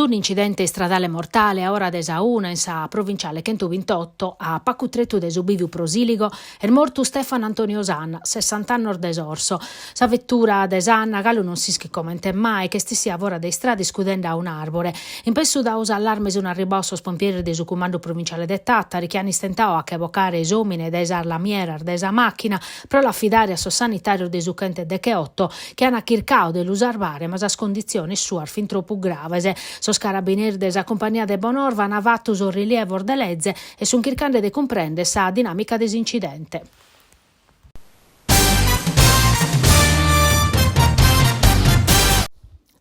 Un'incidente istradale mortale a ora de sa una in sa provinciale chentubintotto, a pacu tretu de su biviu pro Siligo, est mortu Stefano Antonio Sanna, sessant'annos de Sorso. Sa vetura de Sanna, galu non s'ischit comente mai, ch'est issia fora de istrada iscudende a un'àrbore. In pessu dau s'allarme sun arribaos sos pompieris de su cumandu provinciale de Tàtari chi an istentau a che bocare s'òmine dae sas lamieras de sa màchina pro l'afidare a sos sanitàrios de su chentodegheoto chi an chircau de lu sarbare ma sas conditziones suas fin tropu graves. Sos carabineris de sa cumpagnia de Bonorva an fatu sos rilievos de leze e sun chircande de cumprender sa dinàmica de s'incidente.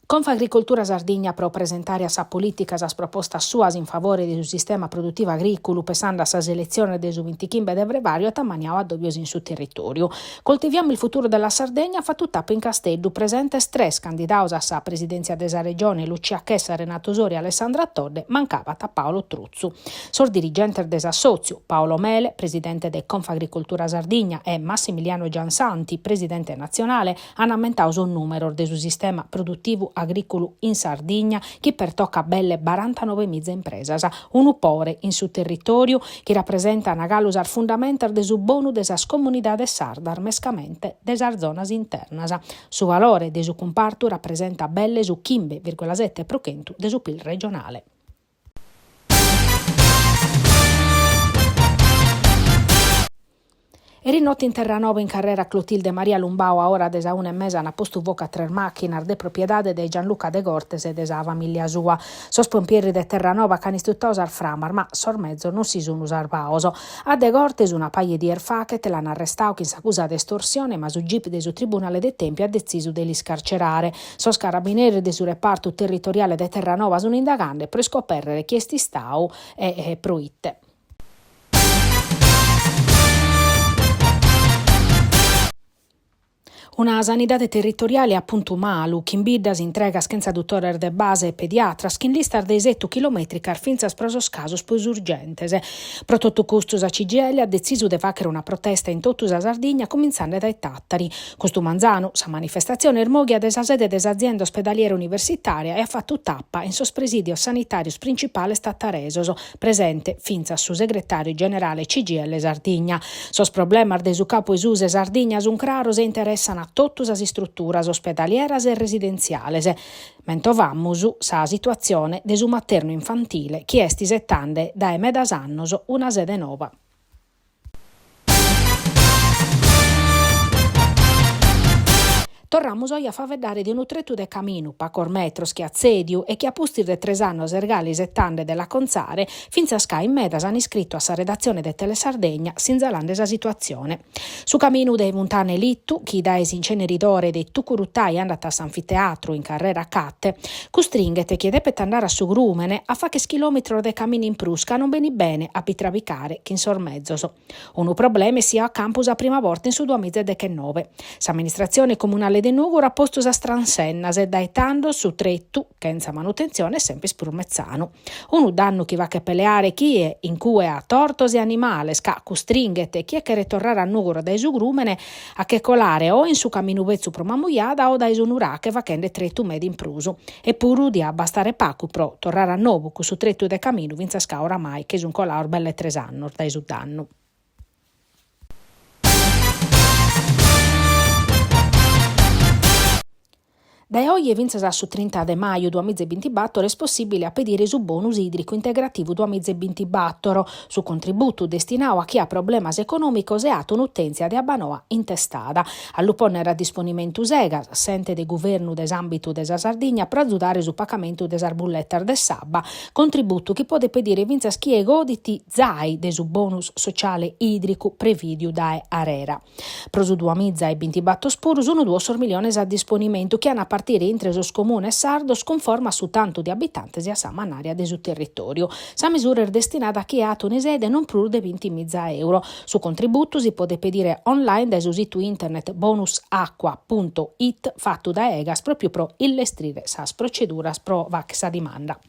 Confagricoltura Sardigna pro presentare a sa polìtica sas propostas suas in favore de su sistema produtivu agrìculu pessande a sas eletziones de su bintichimbe de frevàriu at ammaniau addòbios in su territòriu. Coltiviamo il futuro della Sardegna at fatu tapa in Casteddu, presentes tres candidaos a sa presidèntzia de sa Regione, Lucia Chessa, Renato Soru e Alessandra Todde, mancabat Paolo Truzzu. Sos dirigentes de s'assòtziu, Paolo Mele, presidente de Confagricoltura Sardigna e Massimiliano Giansanti, presidente natzionale, An ammentau sos nùmeros de su sistema produtivu agrìculu in Sardigna chi pertocat belle barantanovemiza impresas, unu pore in su territòriu chi rapresentan galu sas fundamentas de su bonu de sas comunidades sardas mescamente de sas zonas internas. Su valore de su cumpartu rapresentat belle su chimbe virgola sete pro chentu de su pil regionale. Eris note in Terranova in carrera Clotilde Maria Lumbau a ora de sa una e mesa ant postu fogu a tres màchinas de propiedade de Gianluca Degortes e de sa famìllia sua. Sos pompieris de Terranova ch'ant istutau sas framas ma sos mezos non si sunt sarbaos. A Degortes una paja 'e dies faghet l'ant arrestau chin s'acusa de estorsione ma su gip de su tribunale de Tèmpiu at detzisu de l'iscarcerare. Sos carabineris de su repartu territoriale de Terranova sunt indagande pro iscopèrrere chie est istau e pro ite. Una sanidade territoriale a puntu malu, chin biddas intregas chentza dutores de base e pediatras, chin listas de isetu chilomètricas fintzas pro sos casos prus urgentes. Pro totu custu sa CGIL at detzisu de fàghere una protesta in totu sa Sardigna cumintzande dae Tàtari. Custu manzanu sa manifestatzione est mòghia dae sa sede de s'azienda ospedaliera universitària e at fatu tapa in sos presìdios sanitàrios principales tataresos, Presente fintzas su segretàriu generale CGIL Sardigna. Sos problemas de su Capu 'e Susu 'e Sardigna sunt craros e interessan a totu sas istruturas ospedalieras e residentziales. Mentovamus sa situatzione de su maternu infantile chi est isetande dae medas annos una sede noba. Torramus oje a faeddare de unu tretu de caminu, pacos metros, chi at tzèdiu e chi a pustis de tres annos est galu isetande de l'acontzare, fintzas ca in medas an iscritu a sa redatzione de Telesardegna sinzalande sa situatzione. Su caminu de Funtana 'e Littu, chi dae s'inceneridore de Tucurutai andat a s'anfiteatru in carrera Catte, custringhet chie depet andare a su Grùmene a fagher chilòmetros de caminu in prus ca non benit bene a bi trabicare chin sos mezos. Unu problema essiu a campu sa prima borta in su duamiza e dechenobe. S'amministratzione comunale de Nùgoro at postu sas transennas e dae tando su tretu, chentza manutentzione, est semper prus metzanu. Unu dannu chi faghet peleare chie in cue at ortos e animales ca custringhet chie cheret torrare a Nùgoro dae su Grùmene a che colare o in su caminu betzu pro Mamujada o dae su Nurache faghende tretu meda in prus. E puru diat bastare pagu pro torrare a nou cussu tretu de caminu fintzas ca oramai che sunt colados belle tres annos dae su dannu. Dae oje fintzas a su trinta de maju duamiza e bintibator est possìbile a pedire su bonus ìdricu integrativu duamiza e bintibator, su contributu destinadu a chie at problemas econòmicos e at un'utèntzia de Abbanoa intestada. A lu pònnere a disponimentu s'Egas, s'ente de guvernu de s'àmbitu de sa Sardigna pro azudare su pagamentu de sas bulletas de s'abba, contributu chi podet pedire fintzas chie godit zai de su bonus sociale ìdricu prevìdiu dae Arera. Pro su duamiza e bintibator puru sunt duos sos miliones a disponimentu chi an a partire intre sos comunes sardos cunforma a su tantu de abitantes e a sa mannària de su territòriu. Sa misura est destinada a chie at un'ISEE de non prus de bintimiza euro. Su contributu si podet pedire online dae su situ internet bonusacqua punto it fatu dae Egas pròpiu pro illestrire sas proceduras pro fagher sa dimanda.